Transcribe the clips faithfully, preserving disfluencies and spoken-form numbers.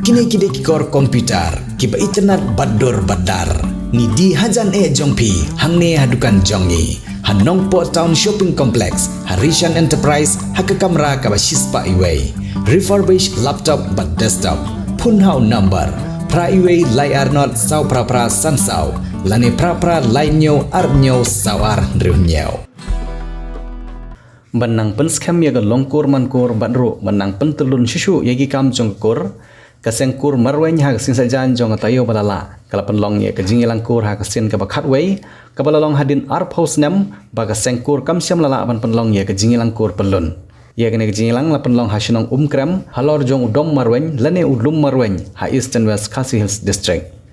Kine ki dei ki kor computer kiba itynnad bad dur bad dar. Ngi die hajan eh jong phi hangne ha dukan jong ngi ha Nongpoh Town Shopping Complex, ha Rishan Enterprise, ha ka kamra kaba shispah iwei. Refurbish laptop bad desktop. Phone ha u number phra iwei lai ar not saw phra phra san saw lane phra phra lai hynñiew ar hynñiew saw ar hynriew hynñiew. Ban nang pynskhem ïa ka longkur mankur bad ruh ban nang pyntyllun shuh shuh ïa ki kam jong ka kur, ka seng kur marweiñ ha ka sien saitjaiñ jong ka taïew ba la lah ka la pynlong ïa ka jingïalang kur ha ka sien kaba khatwei, kaba la long hadien arphew snem ba ka seng kur kam shym la lah ban pynlong ïa ka jingïalang kur pyllun. Ïa kane ka jingïalang la pynlong ha shnong Umkrem, halor jong u Dom Marweiñ lane u Lum Marweiñ, ha Eastern West Khasi Hills District.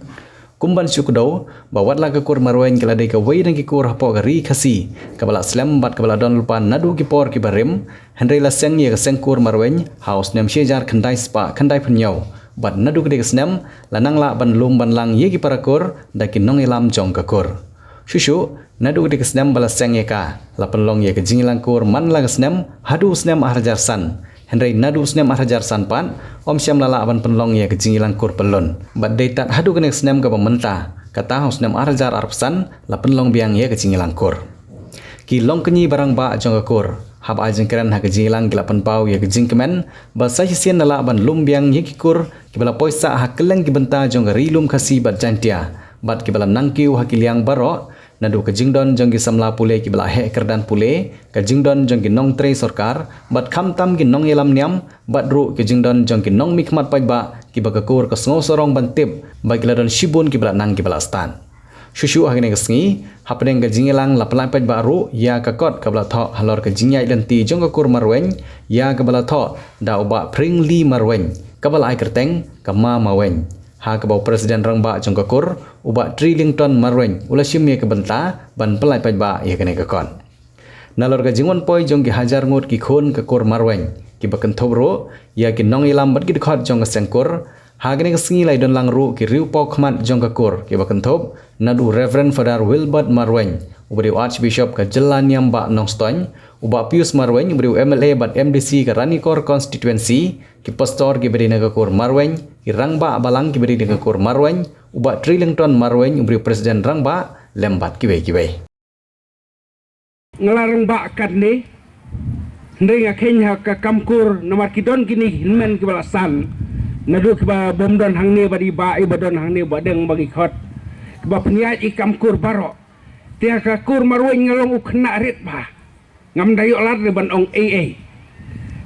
Kum ban shu kdew ba wat la ka kur marweiñ ka la dei kawei na ki kur hapoh ka ri Khasi kaba la slem bad kaba la don lypa naduh ki por kiba rim, hynrei la seng ïa ka seng kur marweiñ ha u snem shi hajar khyndai spah khyndai phew hynñiew, bad naduh katei ka snem la nang lah ban lum ban lang ïa ki para kur da ki nongïalam jong ka kur. Shuh shuh naduh katei ka snem ba la seng ïa ka, la pynlong ïa ka jingïalang kur man la ka snem haduh u snem ar hajar san. Hynrei naduh u snem ar hajar san pat, ym shym la lah ban pynlong ïa ka jingïalang kur pyllun. Bad dei tad haduh kane ka snem kaba mynta, kata ha u snem ar hajar arphew san, la pynlong biang ïa ka jingïalang kur. Ki longkñi ba rangbah jong ka kur, haba ai jingkren ha ka jingïalang ki la pynpaw ïa ka jingkmen ba sa shisien la lah ban lum biang ïa ki kur kiba la poisa ha kylleng ki bynta jong ka ri lum Khasi bad Jaintia, bad kiba la nang kiew ha ki liang baroh, naduh ka jingdon jong ki samla pule kiba la heh kyrdan pule, ka jingdon jong ki nongtrei sorkar, bad khamtam ki nongïalam niam, bad ruh ka jingdon jong ki nongmihkhmat paidbah kiba ka kur ka sngew sarong ban tip ba ki la don shibun kiba la nang kiba la stad. Shuh shuh ha kane ka sngi, hapdeng ka jingïalang la pynlait paidbah ruh ïa ka kot kaba la thoh halor ka jingïaid lynti jong ka kur marweiñ, ïa kaba la thoh da u Bah Pringly Marweiñ, kaba la ai kyrteng ka Ma Maweiñ. Ha kaba u President rangbah jong ka kur, u Bah Trilington Marweiñ, u la shim ïa ka bynta ban pynlait paidbah ïa kane ka kot. Nalor ka jingwan poi jong ki hajar ngut ki khun ka kur marweiñ, kiba kynthup ruh ïa ki nongïalam bad ki dkhot jong ka seng kur, ha kane ka sngi la ïadon lang ruh ki riewpawkhmat jong ka kur, kiba kynthup naduh u Reverend Father Wilbert Marweiñ, uba dei u Archbishop ka jylla niam Bah Nongstoiñ, u Bah Pius Marweiñ, uba dei u M L A bad M D C ka Ranikor Constituency, ki pastor kiba dei na ka kur marweiñ, ki rangbah balang kiba dei na ka kur marweiñ, u Bah Trilington Marweiñ, uba dei u President rangbah, lem bad kiwei kiwei. Nga la rangbah katne, hynrei nga kheiñ ha ka kam kur namar ki don kine ki hynmen kiba la san, naduh kiba bym don hangne bad i bah iba don hangne, ba dang ba ngi khot, kiba pynïaid i kam kur baroh. Te ha ka kur marweiñ nga long u khynnah rit bha. Ngam da ïoh lad re ban ong ei ei.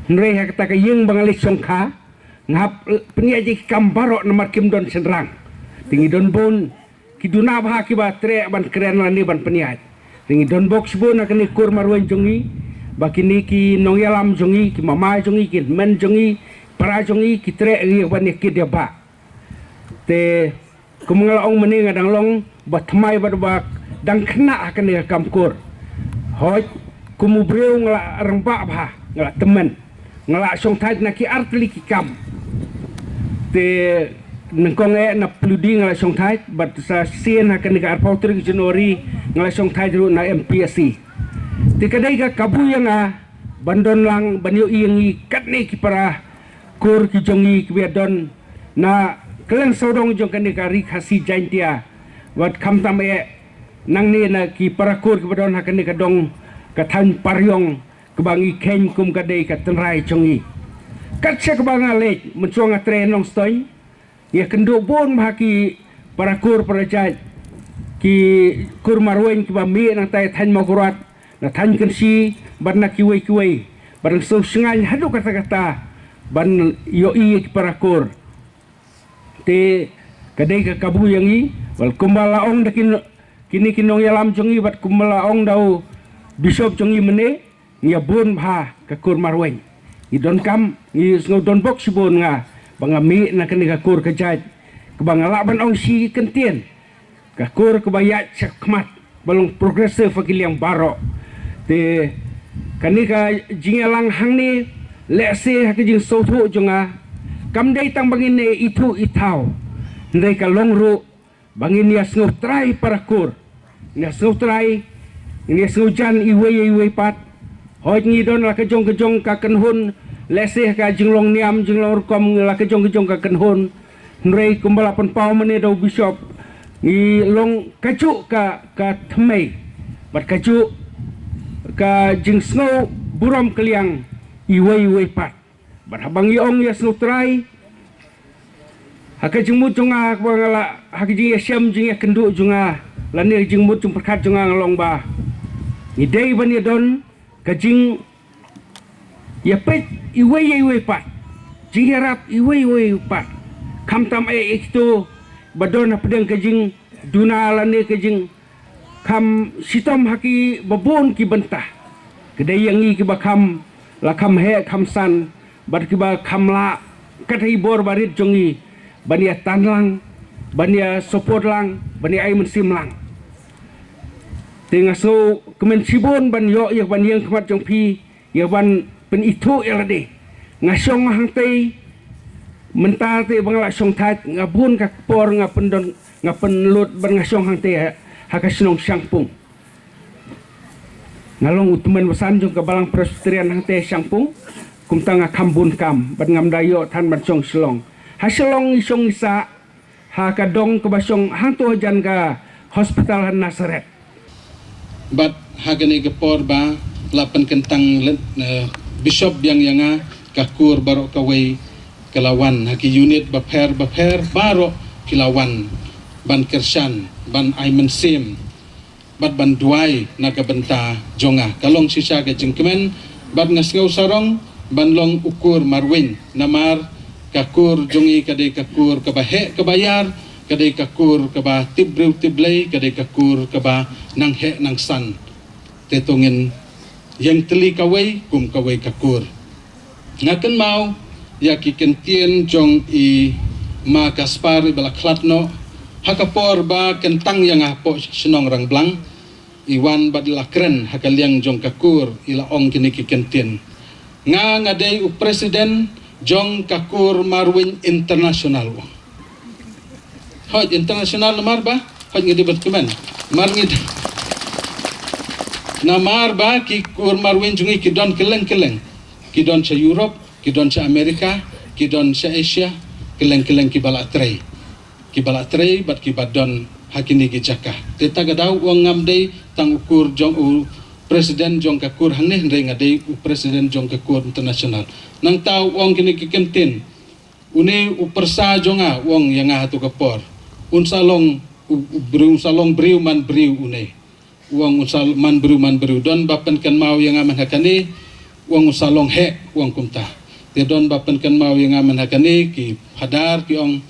Hynrei ha kata ka ïing ba nga leit shongkha, nga hap pynïaid ïa ki kam baroh namar kim don shynrang. Te ngi don bun ki duna bha kiba treh ban kren lane ban pynïaid. Te ngi don bok shibun ha kane ka kur marweiñ jong ngi, ba kine ki nongïalam jong ngi, ki mama jong ngi, ki hynmen jong ngi, para jong ngi ki treh ïa ban ïa kit ïa bah. Te kum nga la ong mynne, nga dang long ba thymmai bad ba dang khynnah ha kane ka kam kur. Hooid, kum u briew nga la rangbah bha, nga la tymmen, nga la shongthait na ki artylli ki kam. Te nyngkong eh na phylliew dih nga la shongthait, bad sa shisien ha kane ka arphew tarik January nga la shongthait ruh na M P S C. Te ka dei ka kabu ïa nga ban don lang ban ïohi ïa ngi katne ki para kur ki jong ngi kiba don na kylleng sawdong jong kane ka ri Khasi Jaintia. Wat khamtam eh nangne na ki para kur kiba don ha kane ka dong ka thaiñ Pariong, kaba ngi kheiñ kum ka dei ka tynrai jong ngi. Kat sha kaba nga leit mynshuwa nga trei Nongstoiñ, ngi ïakynduh bun bha ki para kur para jait, ki kur marweiñ kiba mih nangta ïa thaiñ Mawkyrwat, na thaiñ Kynshi, bad na kiwei kiwei, bad ngi sngewshngaiñ haduh katta katta ban ïohi ïa ki para kur. Te ka dei ka kabu ïa ngi, wat kumba la ong da ki no-, kine ki nongïalam jong ngi, bad kumba la ong da u bishop jong ngi mynne, ngi ïa bun bha ka kur marweiñ. Ngi donkam, ngi sngew don bok shibun nga ba nga mih na kane ka kur ka jait, kaba nga lah ban ong shi kyntien, ka kur kaba ïaid shakhmat, ba long progressive ha ki liang baroh. Te kane ka jingïalang hangne, lehse ha ka jingsngewthuh jong nga, kam dei tang ba ngin ïa ithuh ithaw, hynrei ka long ruh ba ngin ïa sngewtrai para kur, ngin ïa sngewtrai, ngin ïa sngewjan iwei ïa iwei pat. Hooid, ngi don la ka jong ka jong ka kynhun Lehse ka jinglong niam, jinglong rukom la ka jong ka jong ka kynhun. Hynrei kumba la pynpaw mynne da u Bishop, ngi long kajuh ka, ka thymmei bad kajuh ka jingsngew burom kylliang iwei iwei pat. Bad haba ngi ong ïa sngewtrai, ha ka jingmut jong nga, haba nga la, ha ka jingïashem jingïakynduh jong nga, lane ka jingmut jingpyrkhat jong nga, nga long ba ngi dei ban ïadon ka jing ïa peit iwei ïa iwei pat, jingïarap iwei ïa iwei pat. Khamtam eh eh kito ba don hapdeng ka jingduna lane ka jingkham shitom ha kiba bun ki bynta. Ka dei ïa ngi kiba kham la kham heh kham san bad kiba kham lah kat ha i bor barit jong ngi ban ïa tan lang, ban ïa support lang, ban ïa ai mynsiem lang. Te nga sngewkmen shibun ban ïoh ïa ban ïeng khmat jong phi, ïa ban pynithuh ïa lade. Nga shong hangtei mynta te ba nga la shong thait, nga bun ka por nga pyndon, nga pynlut ban nga shong hangtei ha, ha ka shnong Shangpung. Nga long u tymmen basan jong ka Balang Presbyterian hangtei Shangpung. Kumta nga kham bun kam bad ngam da ïoh than ban shong Shillong. Ha Shillong ngi shong ngi sah ha ka dong kaba shong hangto hajan ka hospital ha Nazareth. Bad ha kane ka por ba la pynkyntang leh, eh, Bishop biang ïa nga, ka kur baroh kawei ka la wan, ha ki unit bapher bapher baroh ki la wan ban kyrshan, ban ai mynsiem bad ban duwai na ka bynta jong nga. Ka long shisha ka jingkmen bad nga sngew sarong ban long u kur marweiñ, namar ka kur jong ngi ka dei ka kur kaba heh kaba ïar, ka dei ka kur kaba tip briew tip Blei, ka dei ka kur kaba nang heh nang san. Te to ngin ïeng tylli kawei kum kawei ka kur. Nga kynmaw ïa ki kyntien jong i Ma Gaspar iba la khlad noh ha ka por ba kyntang ïa nga hapoh shnong Rangblang. I wan bad i la kren ha ka liang jong ka kur, i la ong kine ki kyntien. Nga, nga dei u president jong ka kur Marweiñ International. Hooid, international namar ba hooid ngi dei ban kmen. Mar ngi dei. Namar ba ki kur marweiñ jong ngi ki don kylleng kylleng. Ki don sha Europe, ki don sha America, ki don sha Asia, kylleng kylleng kiba la trei. Kiba la trei bad kiba don ha kine ki jaka. Te ta ka daw u ong ngam dei tang u kur jong u president jong ka kur hangne, hynrei nga dei u president jong ka kur international. Nangta u ong kine ki kyntien. Une u pyrsa jong nga, u ong ïa nga ha tu ka por. Un sa long u, u briew, un sa long briew man briew une. U ong un sa man briew man briew. Don ba pynkynmaw ïa nga man ha kane, u ong un sa long heh, u ong kumta. Te don ba pynkynmaw ïa nga man ha kane, ki phadar ki ong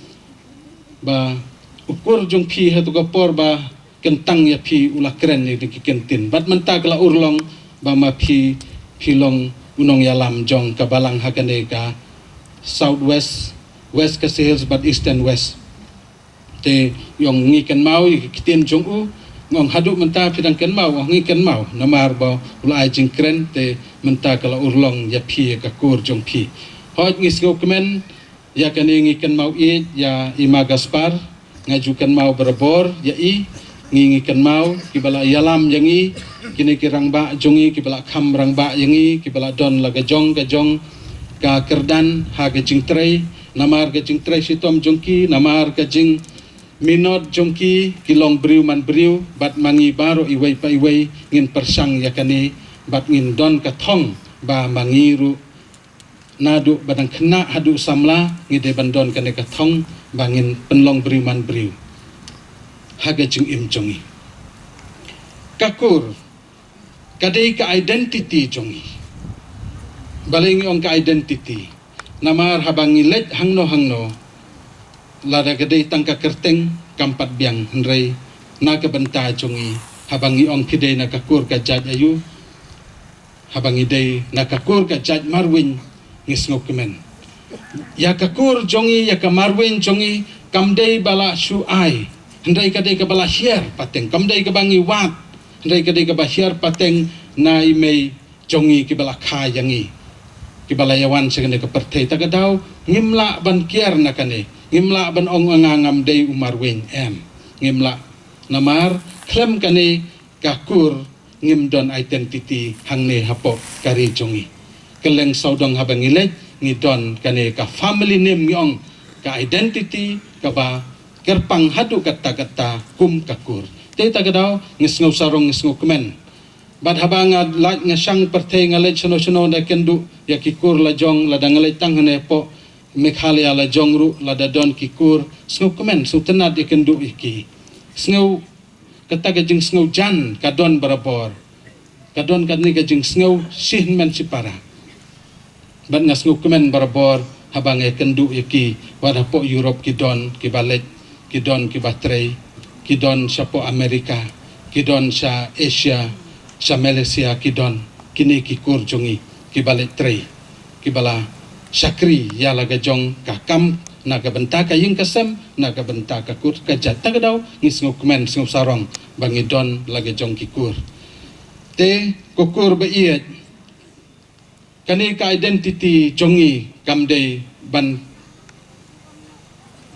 ba u kur jong phi ha tu ka por ba kyntang ïa phi u la kren ïa ki kyntien. Bad mynta ka la urlong ba ma phi, phi long u nongïalam jong ka balang ha kane ka South West, West Khasi Hills bad Eastern West. Te ïong ngi kynmaw ïa ki ktien jong u, ngong haduh mynta phi dang kynmaw, ong ngi kynmaw, namar ba u la ai jingkren, te mynta ka la urlong ïa phi ïa ka kur jong phi. Hooid ngi sngewkmen, ïa kane ngi kynmaw ïeit ïa i Ma Gaspar, nga ju kynmaw barabor ïa i, ngi ngi kynmaw kiba la ïalam ïa ngi, kine ki rangbah jong ngi kiba la kham rangbah ïa ngi, kiba la don la ka jong ka jong ka kyrdan ha ka jingtrei, namar ka jingtrei shitom jong ki, namar ka jingminot jong ki, ki long briew man briew, bad ma ngi baroh iwei pa iwei ngin pyrshang ïa kane, bad ngin don ka thong ba ma ngi ruh naduh ba dang khynnah haduh samla ngi dei ban don kane ka thong ba ngin pynlong briew man briew ha ka jingim jong ngi. Ka kur ka dei ka identity jong ngi. Balei ngi ong ka identity? Namar haba ngi leit hangno hangno, lada ka dei tang ka kyrteng kam pat biang, hynrei na ka bynta jong ngi, haba ngi ong phi dei na ka kur ka jait aïu, haba ngi dei na ka kur ka jait Marweiñ, ngi sngewkmen. Ïa ka kur jong ngi, ïa ka Marweiñ jong ngi, kam dei ba la shu ai, hynrei ka dei kaba la hiar pateng, kam dei kaba ngi wad, hynrei ka dei kaba hiar pateng na i mei jong ngi kiba la kha ïa ngi, kiba la ïawan sha kane ka pyrthei. Ta ka daw ngim lah ban kiar na kane, ngim lah ban ong nga ngam dei u Marweiñ, em, ngim lah. Namar khlem kane ka kur ngim don identity hangne hapoh ka ri jong ngi. Kylleng sawdong haba ngi leit ngi don kane ka family name, ngi ong ka identity kaba kyrpang haduh katta katta kum ka kur. Te ta ka daw ngi sngew sarong, ngi sngew kmen. Bad haba nga lait nga shang pyrthei, nga leit shano shano, da kynduh ïa ki kur la jong, lada nga leit tang hangne hapoh Meghalaya la jong ruh, lada don ki kur, sngew kmen, sngew tynnad ïa kynduh ïa ki. Sngew, kata ka jingsngew jan ka don barabor. Ka don kane ka jingsngew shi hynmen shi para. Bad nga sngew kmen barabor haba nga ïakynduh ïa ki, wat hapoh Europe ki don kiba leit, ki don kiba trei, ki don shapoh America, ki don sha Asia, sha Malaysia ki don, kine ki kur jong ngi kiba leit trei, kiba la shakri ïa la ka jong ka kam, na ka bynta ka ïing ka sem, na ka bynta ka kur ka jait. Ta ka daw ngi sngew kmen, sngew sarong ba ngi don la ka jong ki kur. Te ko kur ba ïeit, kane ka identity jong ngi kam dei ban,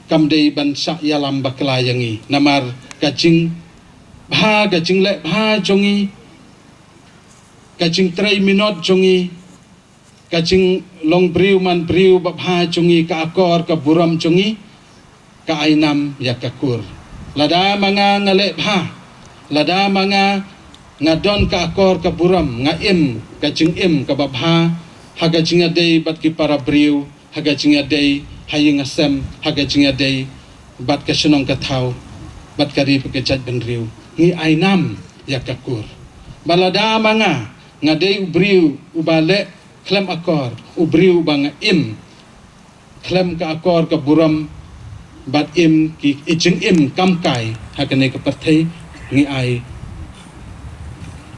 kam dei ban shah ïalam bakla ïa ngi. Namar ka jingbha, ka jingleh bha jong ngi, ka jingtrei minot jong ngi, ka jinglong briew man briew babha jong ngi, ka akor ka burom jong ngi, ka ai nam ïa ka kur. Lada ma nga nga leh bha, lada ma nga nga don ka akor ka burom, nga im ka jingim kaba bha ha ka jingïadei bad ki para briew, ha ka jingïadei ha ïing ha sem, ha ka jingïadei bad ka shnong ka thaw, bad ka ri bad ka jaitbynriew, ngi ai nam ïa ka kur. Bad lada ma nga nga dei u briew uba leh khlem akor, u briew uba nga im khlem ka akor ka burom bad im ki, i jingim kam kai ha kane ka pyrthei, ngi ai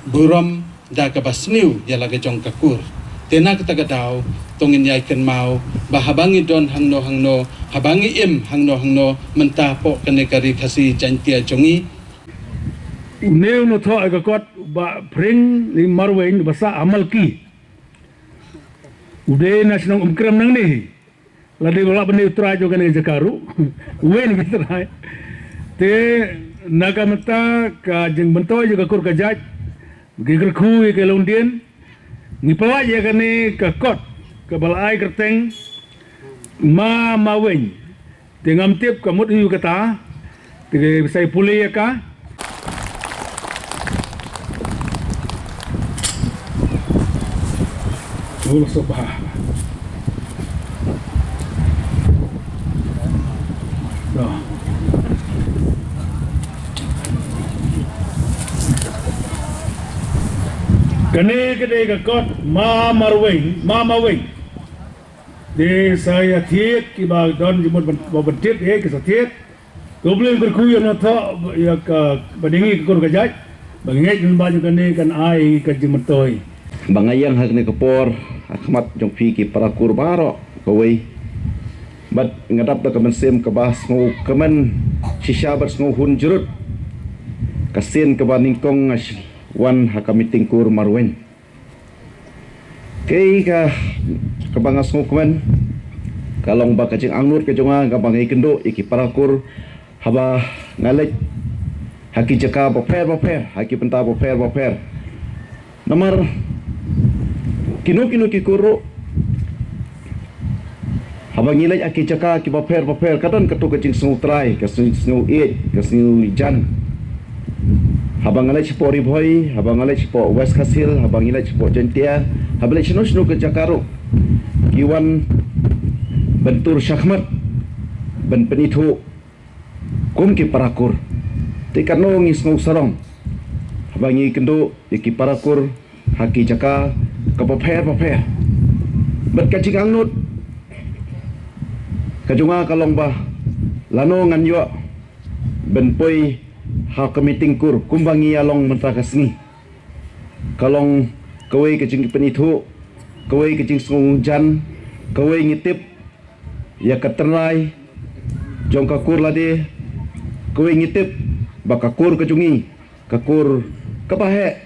burom da kaba sniew ïa la ka jong ka kur. Te na kata ka daw to ngin ïai kynmaw ba haba ngi don hangno hangno, haba ngi im hangno hangno mynta hapoh kane ka Ri Khasi Jaiñtia jong ngi. Une u nongthoh ïa ka kot Bah Pringlynmarweiñ ba sah ha Malki. U dei na shnong Umkrem nangne hi. Lada ba lah ban dei u trai jong kane ka jaka ruh. Uwei na ki trai. Te na ka bynta ka jingmyntoi jong ka kur ka jait, ki kyrkhu ïa ka longdien, ngi pynlait ïa kane ka kot kaba la ai kyrteng Ma Maweiñ. Te ngam tip ka mut aïu kata. Te ka sa pule ïa ka. Ul subha. Doh. Kane ka dei ka kot Ma Marwei, Ma Mawei. Te sa ïa thied kiba don jingmut ban, ba ban thied, eh, ki sa thied. Khublei kyrkhu ïa u nongthoh ïa ka, ba dei ngi ka kur ka jait, ba ngeit lyngba jong kane kan ai ka jingmyntoi. Ba nga ïeng ha kane ka por ha khmat jong phi ki para kur baroh kawei. Bad nga dap da ka mynsiem kaba sngewkmen shisha bad sngewhun jurut. Ka sien kaba nyngkong nga wan ha ka meeting kur Marwei. Kaei ka, kaba nga sngewkmen ka long ba ka jingangnud ka jong nga, kaba nga ïakynduh ïa ki para kur haba nga leit ha ki jaka bapher bapher, ha ki bynta bapher bapher. Namar kino kino ki kur ruh, haba ngi leit ha ki jaka kiba pher ba pher, ka don katto ka jingsngew trai, ka sngew, sngew ïeit, ka sngew jan. Haba nga leit shapoh Ri Bhoi, haba nga leit shapoh West Khasi Hills, haba ngi leit shapoh Jaintia, haba leit shano shano ka jaka ruh, ki wan ban tur shakhmat, ban pynithuh kum ki para kur. Te katno ngi sngew sarong haba ngi kynduh ïa ki para kur ha ki jaka kaba pher ba pher. Bad ka jingangnud ka jong nga ka long ba lano ngan ïoh ban poi ha ka meeting kur kumba ngi ïa long mynta ka sngi. Ka long kawei ka jingpynithuh, kawei ka jingsngew jan, kawei ngi tip ïa ka tynrai jong ka kur lade, kawei ngi tip ba ka kur ka jong ngi, ka kur kaba heh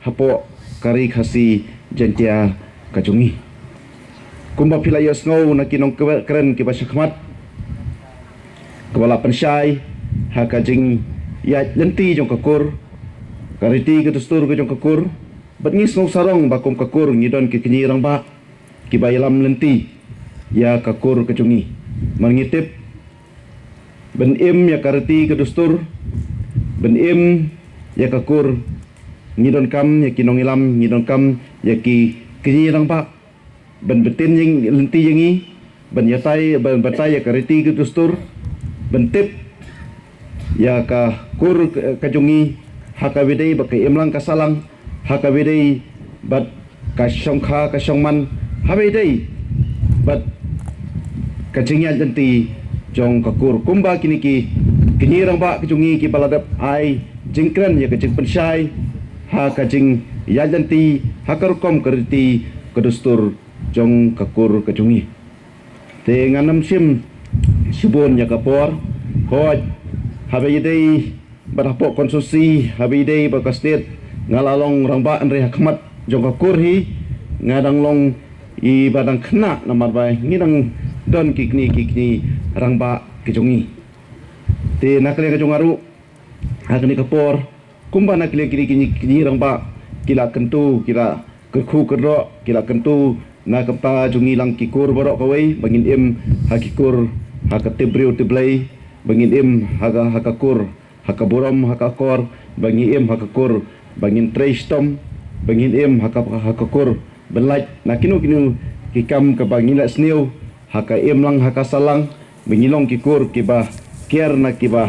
hapoh ka Ri Khasi Jaintia ka jong ngi. Kumba phi la ïohsngew na ki nongkren kiba shakhmat, kaba la pynshai ha ka jingïaid lynti jong ka kur, ka riti ka dustur ka jong ka kur, bad ngi sngew sarong ba kum ka kur ngi don ki kñi rangbah, kiba ïalam lynti ïa ka kur ka jong ngi. Mar ngi tip, ban im ïa ka riti ka dustur, ban im ïa ka kur, ngi donkam ïa ki nongïalam, ngi donkam ïa ki kñi rangbah ban btin ïa lynti ïa ngi, ban ïatai, ban batai ïa ka riti ka dustur, ban tip ïa ka kur ka jong ngi, ha kaba ïadei bad ka imlang ka sahlang, ha kaba ïadei bad ka shongkha ka shongman, ha kaba ïadei bad ka jingïaid lynti jong ka kur. Kumba kine ki kñi rangbah ka jong ngi kiba la dep ai jingkren ïa ka jingpynshai ha ka jingïaid lynti, ha ka rukom ka riti ka dustur jong ka kur ka jong ngi. Te ngan ym shim shibun ïa ka por, hooid, haba ïadei bad hapoh konstituensi, haba ïadei bad ka state, nga la long rangbah hynrei ha khmat jong ka kur hi nga dang long iba dang khynnah, namar ba ngi dang don ki kñi, ki kñi rangbah ki jong ngi. Te na ka liang ka jong nga ruh, ha kane ka por, kumba na ka liang kine ki kñi, kñi rangbah ki la kyntu, ki la kyrkhu kyrdoh, ki la kyntu na ka bynta jong ngi lang ki kur baroh kawei, ba ngin im ha ki kur, ha ka tip briew tip Blei, ba ngin im ha ka, ha ka kur, ha ka burom, ha ka akor, ba ngin im ha ka kur ba ngin trei shitom, ba ngin im ha ka, ha ka kur ban lait na kino kino ki kam kaba ngi la sniew, ha ka imlang ha ka sahlang, ba ngi long ki kur kiba kiar na kiba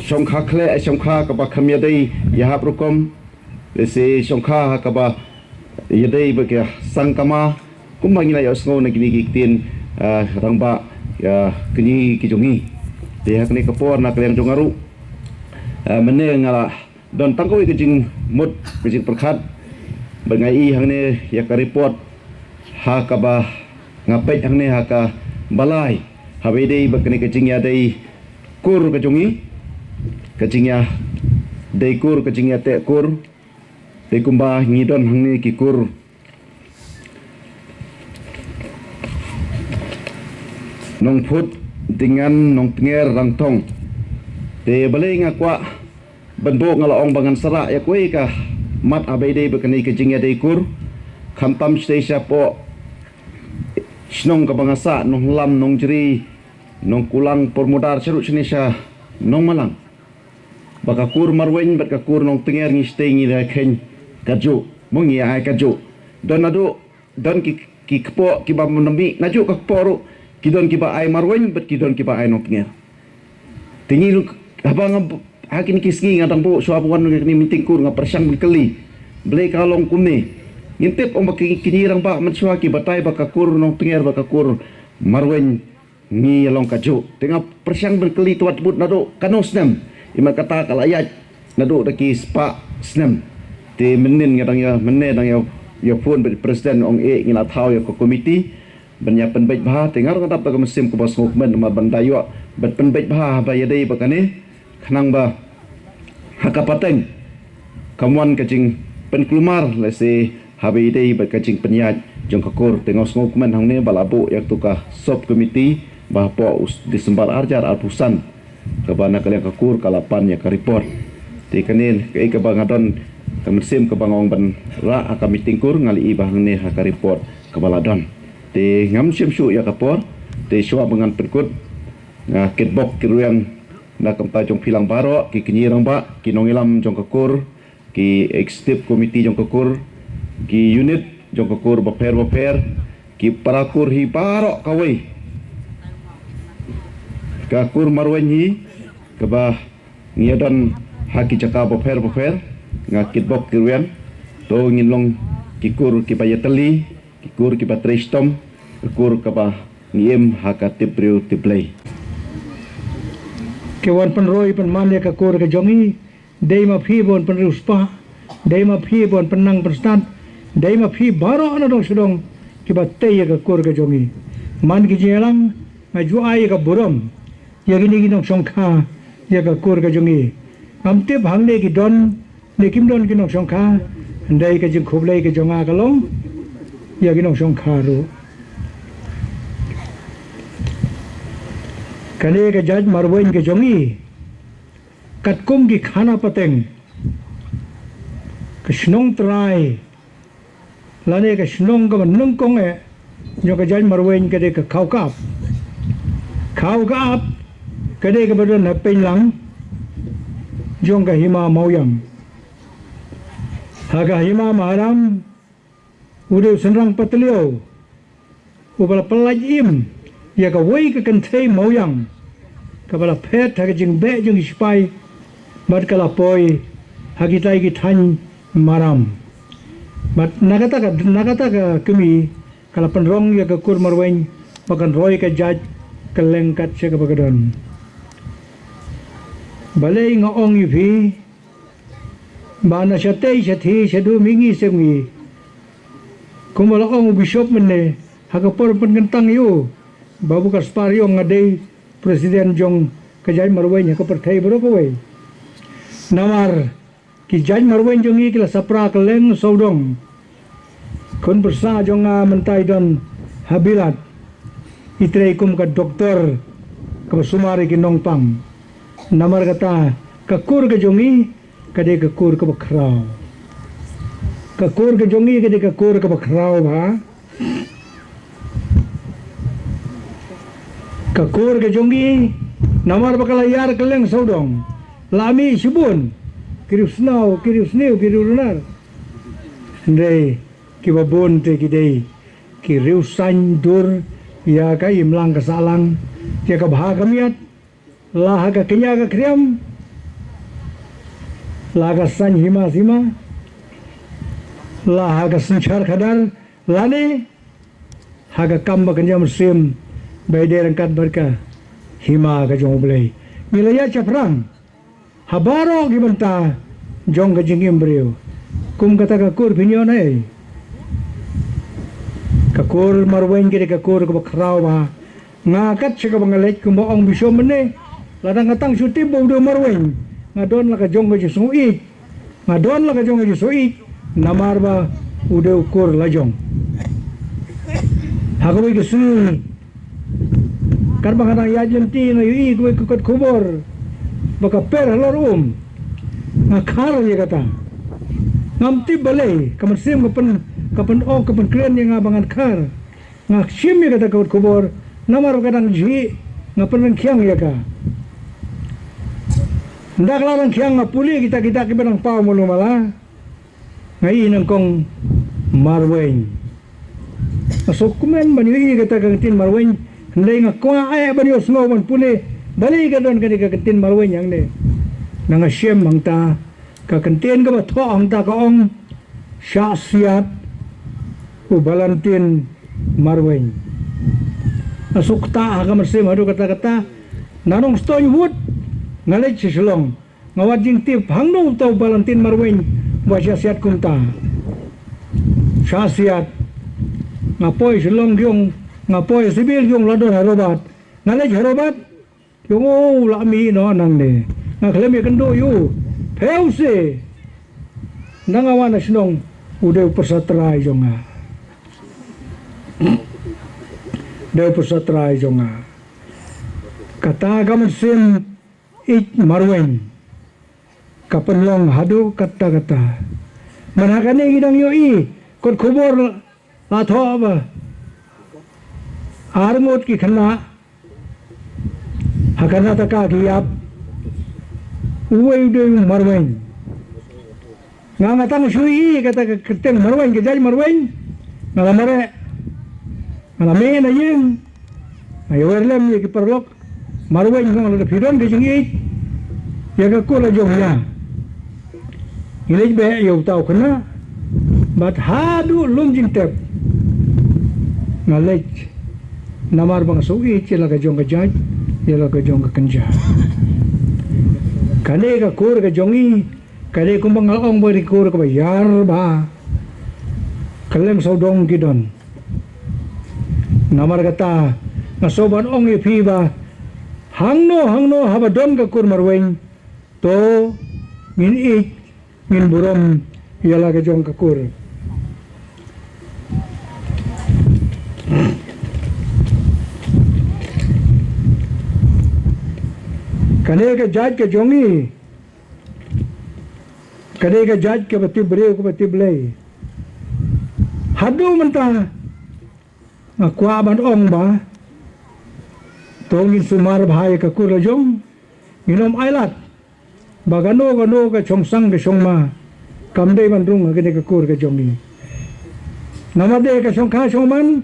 shongkha khleh, shongkha kaba kham ïadei ïa hap rukom, lehse shongkha ha kaba ïadei bad ka sangkama, kumba ngi la ïohsngew na kine ki ktien, ah, rangbah, ah, kñi ki jong ngi. Te ha kane ka por na ka liang jong nga ruh, ah, mynne nga la don tang kawei ka jingmut, ka jingpyrkhat, ba nga i hangne ïa ka report ha kaba nga peit hangne ha kaba lai, haba ïadei bad kane ka jingïadei kur ka jong ngi, ka jingïadei kur, ka jingïateh kur. Te kumba ngi don hangne ki kur Nongphut, Dingan, Nongtnger, Rangthong. Te balei nga kwah ban buh, nga la ong ba ngan sa rah ïa kawei ka mat haba ïadei bad kane ka jingïadei kur. Khamtam shatei shapoh shnong kaba nga sah, Nonglam, Nongjri, Nongkulang, Pormudar, shaduh shane sha Nongmalang, ba ka kur Marwein bad ka kur Nongtnger ngi shatei ngi la kheiñ kajuh, mo, ngi ai kajuh. Don naduh, don ki, ki kpoh kiba mynta mih najuh ka kpoh ruh, ki don kiba ai Marwein bad ki don kiba ai Nongtnger. Te ngi ruh, haba nga b-, ha kine ki sngi nga dang buh shuwa ban wan kane meeting kur, nga pyrshang ban kylli balei ka long kumne. Ngin tip, ong ba ki, kine rangbah mynshuwa ki batai ba ka kur Nongtnger bad ka kur Marwein ngi ïa long kajuh. Te nga pyrshang ban kylli, to wat bud naduh kano snem, i mat kata ka la ïaid naduh da ki spah snem. Te mynnin nga dang ïa, mynne dang ïa, ïa phone bad president, ong eh ngi la thaw ïa ka komiti ban ïa pynbeit bha. Te nga ruh nga dap da ka mynsiem kaba sngewkmen namar ban da ïoh ban pynbeit bha haba ïadei bad kane, khnang ba ha ka pateng kam wan ka jingpynkulmar lehse haba ïadei bad ka jingpynïaid jong ka kur. Te nga sngewkmen hangne ba la buh ïa katu ka sub committee ba hapoh u December arhajar arphew san, kaba na ka liang ka kur ka la pan ïa ka report. Te kane kaei kaba nga don ka mynsiem kaba nga ong ban rah ha ka meeting kur, nga la ïohi ba hangne ha ka report kaba la don. Te ngam shim shuh ïa ka por, te shuwa ba ngan pynkut, nga kitbok kitrwiang na ka bynta jong phi lang baroh, ki kñi rangbah, ki nongïalam jong ka kur, ki executive committee jong ka kur, ki unit jong ka kur bapher bapher, ki para kur hi baroh kawei. Ka kur Marwein hi kaba ngi ïa don ha ki jaka bapher bapher, nga kitbok kitrwiang, to ngin long ki kur kiba ïatylli, ki kur kiba trei shitom, ki kur kaba ngi im ha ka tip briew tip Blei. Ki wan pynroi pynman ïa ka kur ka jong ngi, dei ma phi ba wan pynriewspah, dei ma phi ba wan pynnang pynstad, dei ma phi baroh na dong sha dong kiba tei ïa ka kur ka jong ngi. Man ki jingïalang, nga ju ai ïa ka burom ïa kine ki nongshongkha ïa ka kur ka jong ngi. Ngam tip hangne ki don ne kim don ki nongshongkha, hynrei ka jingkhublei ka jong nga ka long ïa ki nongshongkha ruh. Kane ka jait Marwein ka jong ngi, katkum ki khana pateng, ka shnong trai lane ka shnong kaba nyngkong eh, jong ka jait Marweiñ ka dei ka Khaw Ka Ap. Khaw Ka Ap ka dei kaba don ha pynlang jong ka Hima Mawiang. Ha ka Hima Maharam u dei u synrang patliaw uba la pyllait im ïa kawei ka kynthei mawiang kaba la phet ha ka jingbeh jong ki sipai bad ka la poi ha kitai ki thaiñ maram. Bad na kata ka, na kata ka kmie ka la pynrong ïa ka kur Marweiñ ba kan roi ka jait kylleng kat sha kaba ka don. Balei nga ong ïa phi ba na shatei shathie shaduh mihngi sepngi, kumba la ong u bishop mynne ha ka por pynkyntang ïa u, Babu Kaspar, ïong nga dei president jong ka jait Marweiñ ha ka pyrthei baroh kawei. Namar ki jait Marweiñ jong ngi ki la sapra kylleng sawdong. Khun pyrsa jong nga mynta i don ha Bilat, i trei kum ka doktor kaba sumar ïa ki nongpang. Namar kata ka kur ka jong ngi ka dei ka kur kaba khraw. Ka kur ka jong ngi ka dei ka kur kaba khraw bha. Ka kur ka jong ngi, namar ba ka la ïar kylleng sawdong, la mih shibun ki riewsniew, ki riewsniew, ki riewrunar. Hynrei kiba bun te ki dei ki riewsaiñ dur ïa ka imlang ka sahlang, ïa ka bha ka miat, la ha ka kñia ka khriam, la ha ka saiñ hima sima, la ha ka synshar khadar, lane ha ka kam ba kynja mynsiem ba ïadei ryngkat bad ka hima ka jong U Blei. Ngi la ïaid shaphrang ha baroh ki bynta jong ka jingim briew. Kum kata ka kur phin ïoh ne? Ka kur Marweiñ ka dei ka kur kaba khraw bha. Nga kat sha kaba nga leit, kumba ong bishop mynne, lada nga tang shu tip ba u dei u Marweiñ, nga don la ka jong ka jingsngewieit. Nga don la ka jong ka jingsngewieit namar ba u dei u kur la jong. Ha kawei ka sngi, katba nga dang ïaid lynti, nga ïohi kawei ka kot khubor ba ka per halor um. Nga khar ïa kata. Ngam tip balei, ka mynsiem ka pyn, ka pynok, ka pynkren ïa nga ba ngan khar. Nga shim ïa kata ka kot khubor namar ba ka dang jhieh, nga pynrangkhiang ïa ka. Ynda ka la rangkhiang, nga pule kita kita kiba dang paw malu mala. Nga ïohi nyngkong Marweiñ. Nga sngewkmen ban ïohi kata ka kyntien Marweiñ. Hynrei nga kwah eh ban ïohsngew, ban pule balei ka don kane ka kyntien Marweiñ hangne. Nga shem hangta, ka kyntien kaba thoh hangta ka ong, shah siat u Balantin Marweiñ. Nga sngewkmen ha ka mynsiem haduh katta katta. Na Nongstoiñ wut nga leit sha Shillong. Nga wad jingtip hangno uta u Balantin Marweiñ ba shah siat kumta. Shah siat. Nga poi Shillong, ki ong, nga poi Civil, ki ong la don ha Hobart. Nga leit ha Hobart. Ki ong, oh, la mih noh nangne. Nga khlem ïakynduh ïa u. Phi u se. Ynda nga wan na shnong, u dei u pyrsa trai jong nga. Dei u pyrsa trai jong nga. Kata ka mynsiem ïeit Marweiñ ka pynlong haduh katta katta. Man ha kane ngi dang ïohi kot khubor la thoh ba ar ngut ki khynnah ha Karnataka ki ïap. Uwei u dei u Marweiñ. Nga, nga tang shu ïohi kata ka kyrteng Marweiñ, ka jait Marweiñ, nga la mareh, nga la mih na ïing. Nga ïawer lem ïa ki paralok. Marweiñ, nga ong, lada phi don ka jingïeit ïa ka kur la jong ïa, ngi leit beh ïa uta u khynnah. Bad haduh lum jingtep nga leit, namar ba nga sngewïeit ïa la ka jong ka jait, ïa la ka jong ka kynja. Kane ka kur ka jong ngi ka dei kumba nga la ong ba ka dei ka kur kaba ïar bha. Kylleng sawdong ki don. Namar kata nga sngewbha ban ong ïa phi ba hangno hangno haba don ka kur Marweiñ, to ngin ïeit, ngin burom ïa la ka jong ka kur. Kane ka jait ka jong ngi ka dei ka jait kaba tip briew, kaba tip Blei. Haduh mynta Nga kwah ban ong ba to ngin sumar bha ïa ka kur la jong. Ngin ym ailad ba kano kano ka shongsang ka shongma kam dei ban rung ha kane ka kur ka jong ngi. Namar dei ka shongkha shongman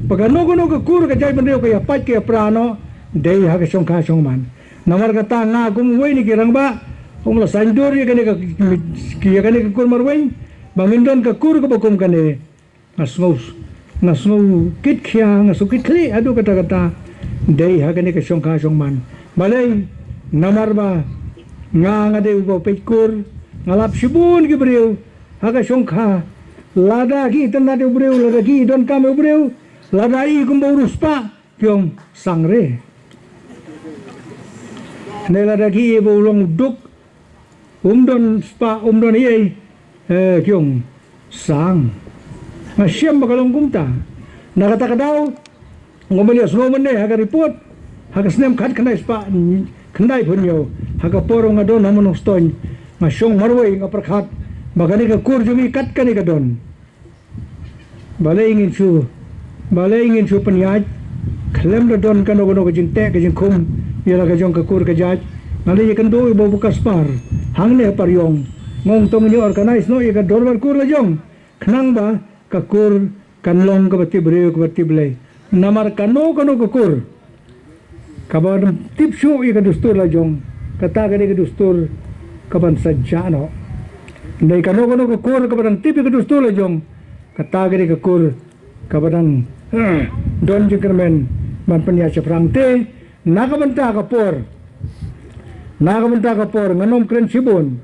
ba kano kano ka kur ka jaitbynriew ka ïa pait ka ïa pra noh dei ha ka shongkha shongman. Namar kata nga kum uwei na ki rangbah kum la saiñdur ïa kane ka, ïa kane ka kur marweiñ ba ngin don ka kur kaba kum kane. Nga sngew, nga sngew kit khia, nga sngew kit khlieh haduh katta katta. Dei ha kane ka shongkha shongman. Balei, namar ba nga, nga dei uba peit kur, nga lap shibun ki briew ha ka shongkha. Lada ki itynnad ïa u briew, lada ki donkam ïa u briew, lada i kumba u riewspah, ki ong sang re. Ne lada ki i ba u long duk, um don spah, um don ei ei, eh, ki ong sang. Nga shem ba ka long kumta. Na kata ka daw, nga mane sngew mane ha ka report ha ka snem khat khyndai spah khyndai phew hynñiew, ha ka por nga don ha Nongstoiñ, nga shong marwei, nga pyrkhat ba kane ka kur jong ngi kat kane ka don. Balei ngin shu, balei ngin shu pynïaid khlem da don kano kano ka jingteh ka jingkhum ïa la ka jong ka kur ka jait. Nga la ïakynduh ïa u Bah Kaspar hangne ha Pariong, nga ong to ngin ïa organise noh ïa ka dorbar kur la jong, khnang ba ka kur kan long kaba tip briew kaba tip Blei. Namar kano kano ka kur kaba dang tip shuh ïa ka dustur la jong, kata ka dei ka dustur kaban sa jah noh. Dei kano kano ka kur kaba dang tip ïa ka dustur la jong, kata ka dei ka kur kaba dang, eh, don jingkyrmen ban pynïaid shaphrang. Te na ka bynta ka por, na ka bynta ka por, ngan ym kren shibun.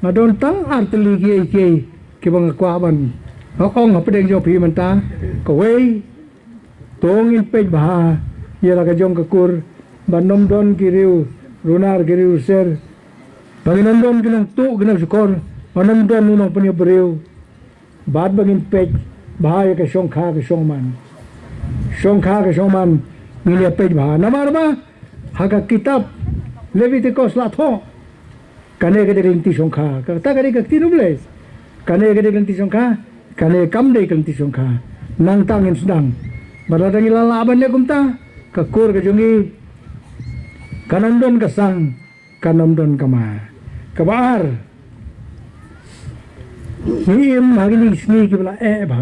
Nga don tang ar tylli kiei kiei kiba nga kwah ban ong hapdeng jong phi mynta. Kawei, to ngin peit bha ïa la ka jong ka kur, ban ym don ki riew runar ki riew ser, ban ym don ki nongtuh ki nongshukor, ban ym don u nongpynïap briew. Bad ba ngin peit bha ïa ka shongkha ka shongman. Shongkha ka shongman ngin ïa peit bha. Namar ba ha ka kitab Leviticus la thoh, kane ka dei ka lynti shongkha, kata ka dei ka ktien U Blei. Kane ka dei ka lynti shongkha, kane kam dei ka lynti shongkha. Nangta ngin sdang ba lada ngi la lah ban leh kumta, ka kur ka jong ngi kan ym don ka sang, kan ym don ka ma. Kaba ar, ngi im ha kine ki sngi kiba la eh bha.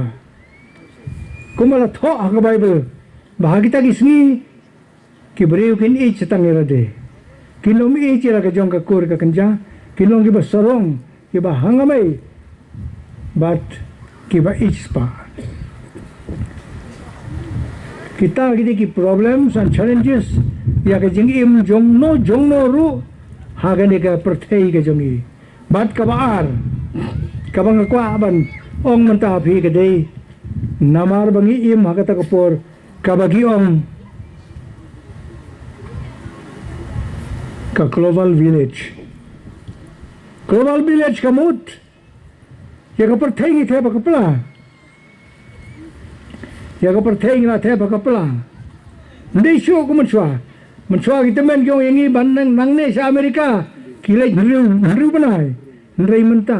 Kumba la thoh ha ka Baibl ba ha kita ki sngi ki briew kin ïeit tang ïa lade. Kin ym ïeit ïa la ka jong ka kur ka kynja, kin long kiba sarong, kiba hangamei bad kiba ïeit spah. Kita ki dei ki problems and challenges ïa ka jingim jong no jong no ruh ha kane ka pyrthei ka jong ngi. Bad kaba ar, kaba nga kwah ban ong mynta ha phi ka dei, namar ba ngi im ha kata ka por kaba ki ong ka global village. Global village ka mut ïa ka pyrthei ngi thep ha ka pla. Ïa ka pyrthei ngi la thep ha ka pla. Ym dei shuh kum mynshuwa. Mynshuwa ki tymmen ki ong ïa ngi ban nang, nangne sha Amerika ki leit hynriew, hynriew bnai. Hynrei mynta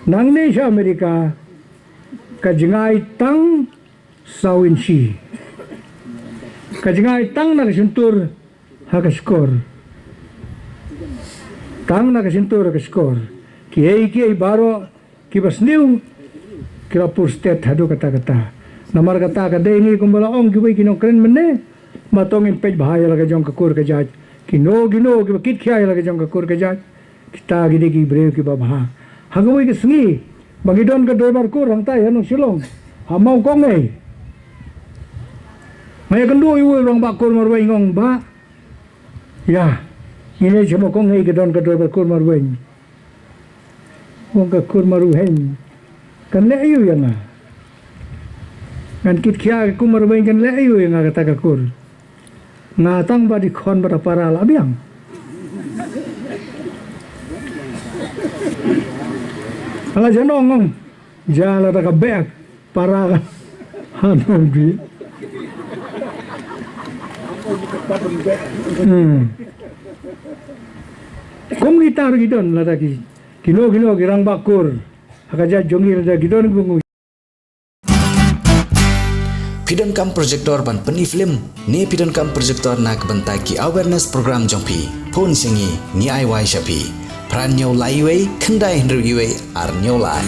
nangne sha Amerika ka jngai tang saw inshi. Ka jngai tang na ka shyntur ha ka shkor. Tang na ka shyntur ha ka shkor. Kiei kiei baroh kiba sniew ki la pur stet haduh katta katta. Namar kata ka dei ngi kumba la ong kiwei ki nongkren mynne, ba to ngin peit bha ïa la ka jong ka kur ka jait. Kino kino kiba kit khia ïa la ka jong ka kur ka jait, kita ki dei ki briew kiba bha. Ha kawei ka sngi ba ngi don ka dorbar kur hangtai ha Nongshillong, ha Mawkongei, nga ïakynduh ïa uwei u rangbah kur marwei, nga ong, Bah, ïa, ngin ïa sha Mawkongei ka don ka dorbar kur marwei. Ong ka kur marwei kan leh aïu ïa nga? Ngan kit khia ka kur marwei kan leh aïu ïa nga kata ka kur? Nga tang ba dei khon ba da para la biang. Ala jano ngong. Ja la da ka bek para ka. Hanong bi. Hmm. Kum kita ruh ki don la da ki. Kino kino ki rangbah kur. Ha ka jait jong ngi la da ki don kum Phi donkam projector ban pyni film ne phi donkam projector na ka bynta ki awareness program jong phi, phone sha ngi, ngi ai wai sha phi. Phra hynñiew lai wei khyndai hynriew wei ar hynñiew lai.